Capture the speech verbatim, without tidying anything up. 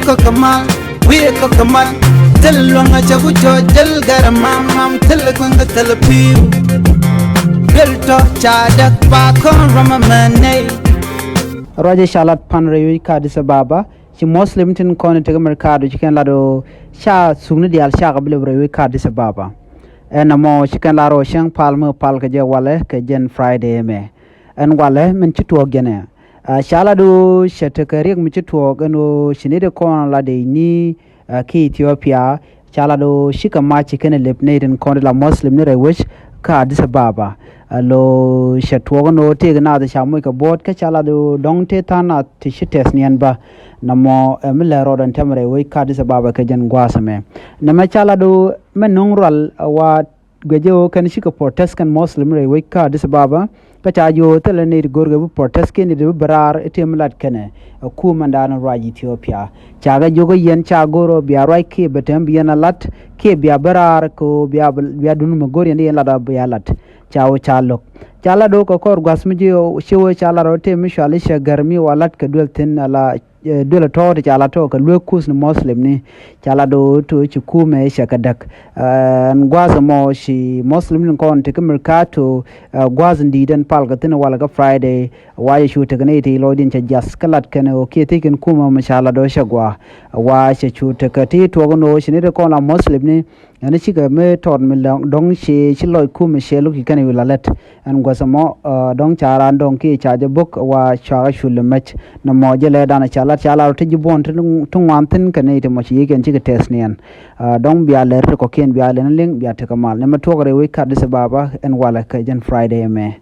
Kɔk kɛ mal, wi̱i̱ kɔk kɛ mal. Thil luäŋ a cɛ ku cɔ jäl gɛr mam mam, thil kueŋ kɛ thil pi̱i̱u. Duel tɔ ca däk ba kɔn rɔm a mɛ nɛy. Ruacɛ ca lat pan rɛy wec kä Addis Ababa, ci Muslim tin kɔn tekɛ America do ci kɛn lat ɣöö ca thukni diaal cakɛ bi lɛp rɛy wec kä Addis Ababa. Ɛn ɛmɔ ci kɛn lar ɣöö cäŋ pal mi pal kɛ jɛ walɛ kɛ jɛn Friday ɛmɛ. Ɛn walɛ min ci tuɔɔk jɛn ɛ. Ca lat ɣöö cɛ tekɛ riɛk mi ci tuɔɔk ɛn ɣöö ci nɛy ti kɔn lat dee ni kiɛ Ethiopia. Ca lat ɣöö cikɛ mac ci kɛn ɛ lep nɛy tin kɔn ti la Muslim ni rɛy wec kä Addis Ababa. Alo cɛ tuɔɔk ɛn ɣöö tëëk naath ca moc kɛ buɔ̱ɔ̱t kä ca lat ɣöö dɔ̱ŋ tëë tha̱a̱ŋ naath ti ci tɛth niɛn bä. Nɔmɔ ɛ mi lɛ rɔɔdɛ ɛn täämɛ rɛy wec kä Addis Ababa kɛ jɛn gua̱a̱th ɛmɛ. Nɛmɛ ca lat ɣöö mɛ no̱ŋ rual ɛ wa guic jɛ ɣöö kɛn cikɛ protest kɛn Muslim rɛy wec kä Addis Ababa. Kä ca jiök ɣöö thilɛ nɛy ti görkɛ bi protest kiɛ nɛy ti bi bi raar i̱ tëë mi lat kɛnɛ ɛ kumɛndan ruac Ethiopia. Ca kɛ jiök ɣöö yɛn ca go̱r ɣöö bia ruac kiɛ bɛ tɛm bi yɛn a lat kiɛ bia bi raar kɛ ɣöö bia bi, bia dun mi go̱r yɛn i̱ yɛn lat a bia lat. Ca ɣöö ca lo̱k. Ca lat ɣöö kɛ kɔr gua̱th mi ji̱ ɣöö ci ɣöö ca lat ɣöö tëë mi cual i̱ cɛ gɛr mi wa lat kɛ duel thi̱n ala duel tɔ̱ ti ca lat tɔ̱ kɛ luek kuth ni Muslim ni. Ca lat ɣöö tɔ̱ ci kumɛ cɛ kɛ däk. Ɛn gua̱a̱th ɛmɔ ci Muslim ni kɔn ti kä America tɔ̱ gua̱a̱th in di̱i̱t ɛn pal kɛ thi̱n walɛ kä Friday. Wa cɛ cu tekɛ nɛy ti lɔcdiɛn cɛ jiath kä lat kɛn ɣöö kiɛ thiec kɛn kumɛ mɛ ca lat ɣöö cɛ gua̱a̱. Wa cɛ cu tekɛ ti tuɔɔk ɛn ɣöö ci nɛy ti kɔn la Muslim ni. Ɛn cikɛ mi tɔt mi dɔ̱ŋ ci ci lɔc kumɛ cɛ lo̱k ci kɛn wi̱i̱ la lät. Ɛn gua̱th ɛmɔ dɔ̱ŋ ca raan dɔ̱ŋ kiɛ ca jɛ bo̱k wa cua kä cul ɛmɛc. Nɔmɔ jɛ lɛ danɛ ca lat ca lat ti ji̱ buɔ̱n ti ŋuan thi̱n kɛ nɛy ti mɔ ci yiëk ɛn cikɛ tɛth niɛn. Dɔ̱ŋ bia lɛr ti kɔ̱kiɛn bia lɛn liŋ bia tekɛ mal nɛmɛ tuɔk rɛy wec kä Addis Ababa ɛn walɛ kɛ jɛn Friday ɛmɛ.